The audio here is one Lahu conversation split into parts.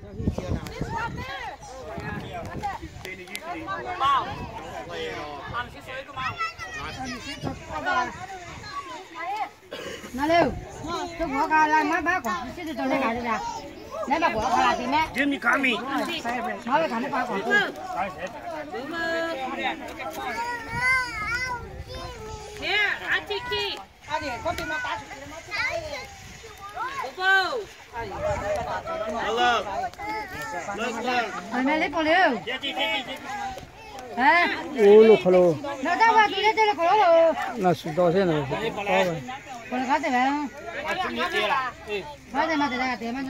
Naˍ leuˬ, to k'oˍ a ka la maˇ baˆ k'awꞈ, chi teˇ taw leh kaꞈ te la, leh baˆ k'awꞈ a ka la te mehˆ. Maˇ ve kaꞈ neˇ pa k'awꞈ k'oˆ. Awˬ meh leh paw le oˬ. Oˇ lo hk'aw lo. Naˍ daˇ va tu leh te le hk'aw lo. Naˍ suhˍ dawˬ chehˇ naˍ. K'aw le k'aˉ te ve. Maˇ te maˇ te la te maˇ.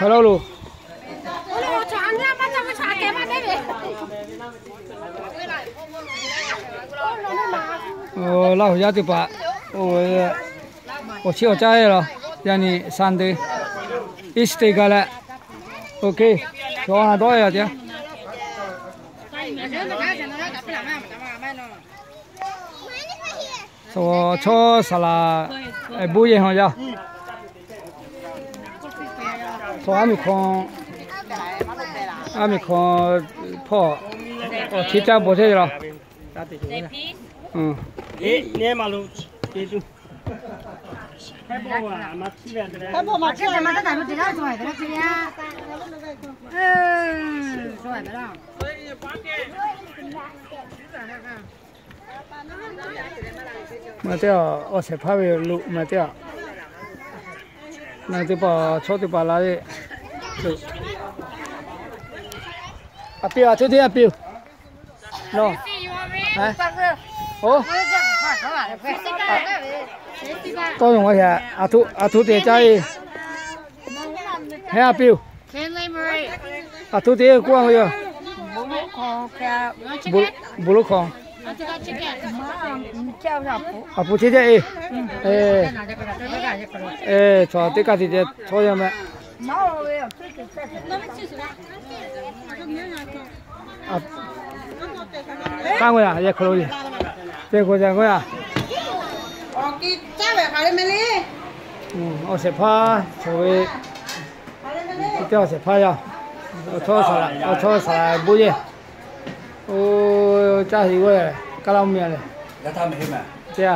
Hello. Laˇ huˍ yaˇ teˇ hpaˍ, awˬ chiˇ awˬ caˇ e laˬ, yaꞈ nyi Sunday, Easter gaˬ leh, OK, chaw a dawˇ e a teˇ yanˇ. Chaw chawˇ saˍ laˍ, buˇ yehˬ haw yaˇ. Chaw aˉ miˍ hkawˇ, aˉ miˍ hkawˇ hpawˇ, awˬ chi caˇ bawˬ chehˇ ve laˬ. Maˇ teˇ aˬ, awˬ shehˍ hpaˇ ve loꞈ maˇ teˇ aˬ. Ngaˬ teˇ hpaˍ chaw teˇ hpaˍ la ve. A piˇ a, teˇ teˇ a piˇ. Nawˬ, oˬ, tawˇ yonˍ a, a htoꞈ te caˇ e. Heˆ a piˇ oˬ. A htoꞈ te k'oˆ a ve yoˬ. Bon loˉ hkawˇ. A pu chehˇ jaˇ e. Chaw teˇ kaˇ te te chaw yaˇ meh. K'aˉ k'o yaˇ, yehˬ hk'aw lo yoˬ. Teˇ k'o ca k'o yaˇ. Awˬ shehˍ hpaˇ cawˬ ve, teˇ awˬ shehˍ hpaˇ yaˇ, awˬ chawˇ saˍ laˍ, awˬ chawˇ saˍ laˍ bon yehˬ. Oˇ, caˇ heˍ g'awˇ, kaˇ laˇ mvuhˇ miˬ a lehˬ. Teˇ a,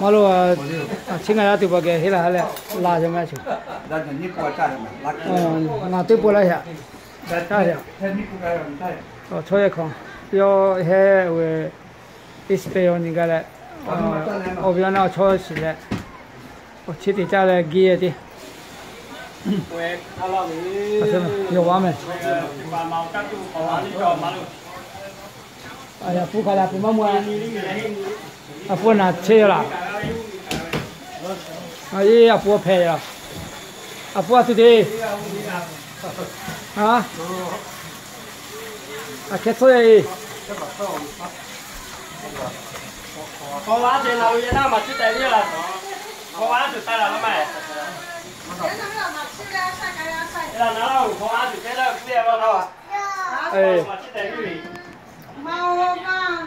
maˇ lo, a chi ngaˬ yaˇ teˇ hpaˍ geh heˆ la ha leh, la jaˇ meh a shuˍ. Ngaˬ teˇ pawˆ laˇ shaꞈ. Awˬ chawˇ yehˬ hk'aw, yawˇ heh ve Easter awˬ nyi gaˇ leh, awˬ viˉ awˬ nyi awˬ chawˇ shiˍ leh, awˬ chi teˇ caˇ leh giˇ e te. Yawˇ wa meh. A pu hk'aˬ leh a pu maˇ mawˬ a. A pu naˬ chehˇ laˬ. A pu hpehꞈ laˬ. A pu a tuˬ te. A hkeh tcuhˉ e.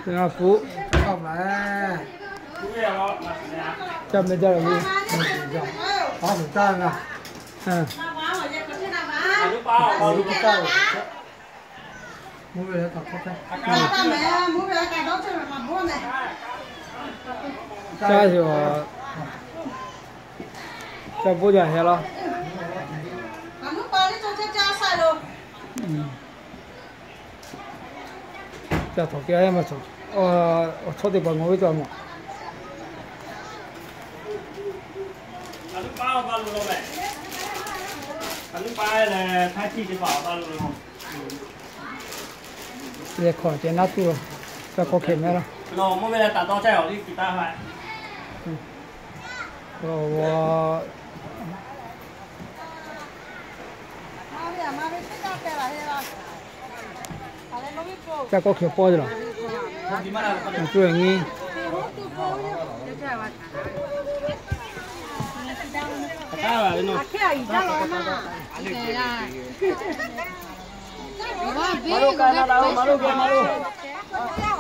Ngaˬ pu, ca meh jaˇ ve, a, mvuhˇ ve, caˇ yoˬ. Ca bawˆ jaˇ heh laˇ. Ca htaꞈ te a maˇ cawˬ. Awˬ chawˇ teˇ hpaˍ ngawˬ ve ca mawˬ. Yehˬ hk'aw ceh naˉ tuˬ, ca k'awˇ hkeh meh laˇ. Ca k'awˇ hkeh pawˇ te laˬ. Tuˬ nyi.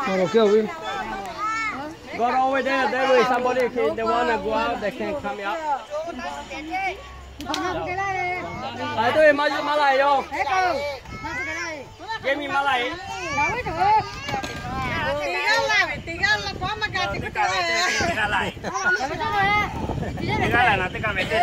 Maˇ loˍ kehˬ ve. God always there, there is somebody, okay, the one that go out, they can come out. Ai, to maˇ maˇ laˇ yoˬ. Jami maˇ laˇ e. Teˇ g'aˇ laˇ ve, teˇ g'aˇ laˇ, teˇ g'aˇ laˇ na teˇ g'aˇ ve teˇ teˇ.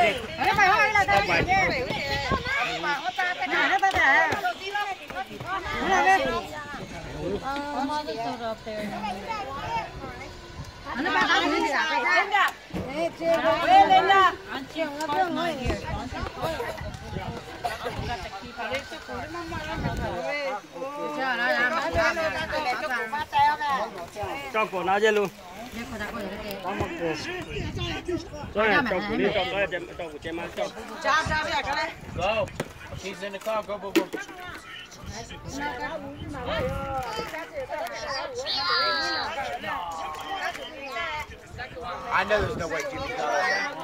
Cawˇ k'oˍ na jehˇ lo. Cawˇ k'oˍ le, cawˇ k'oˍ ceh ma cawˇ. Go. She's in the car. Go, go, go. I know there's no way Jimmy got all that.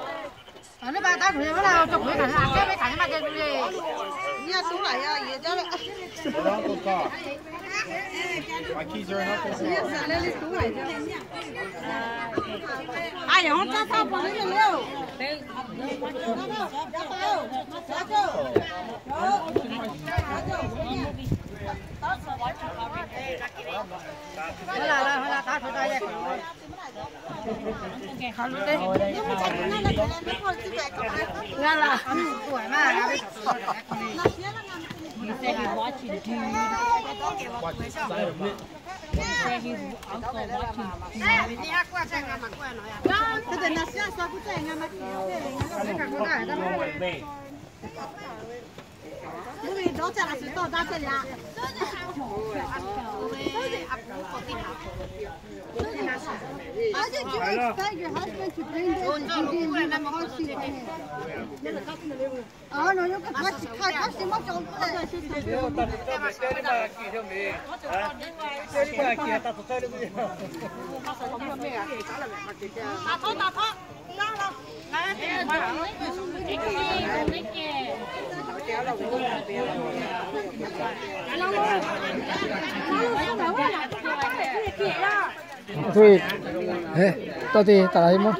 Hold on, hold on. My keys are in Uncle's car. He said he's watching, dude. He said he's uncle watching. How did you expect your husband to bring this if you didn't leave a car seat for him? Oh, no, you can touch the car. Touch the motor. Tui, he, tawˇ te taˍ la e maˇ.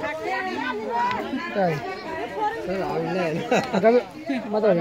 Maˇ tawˇ ve na.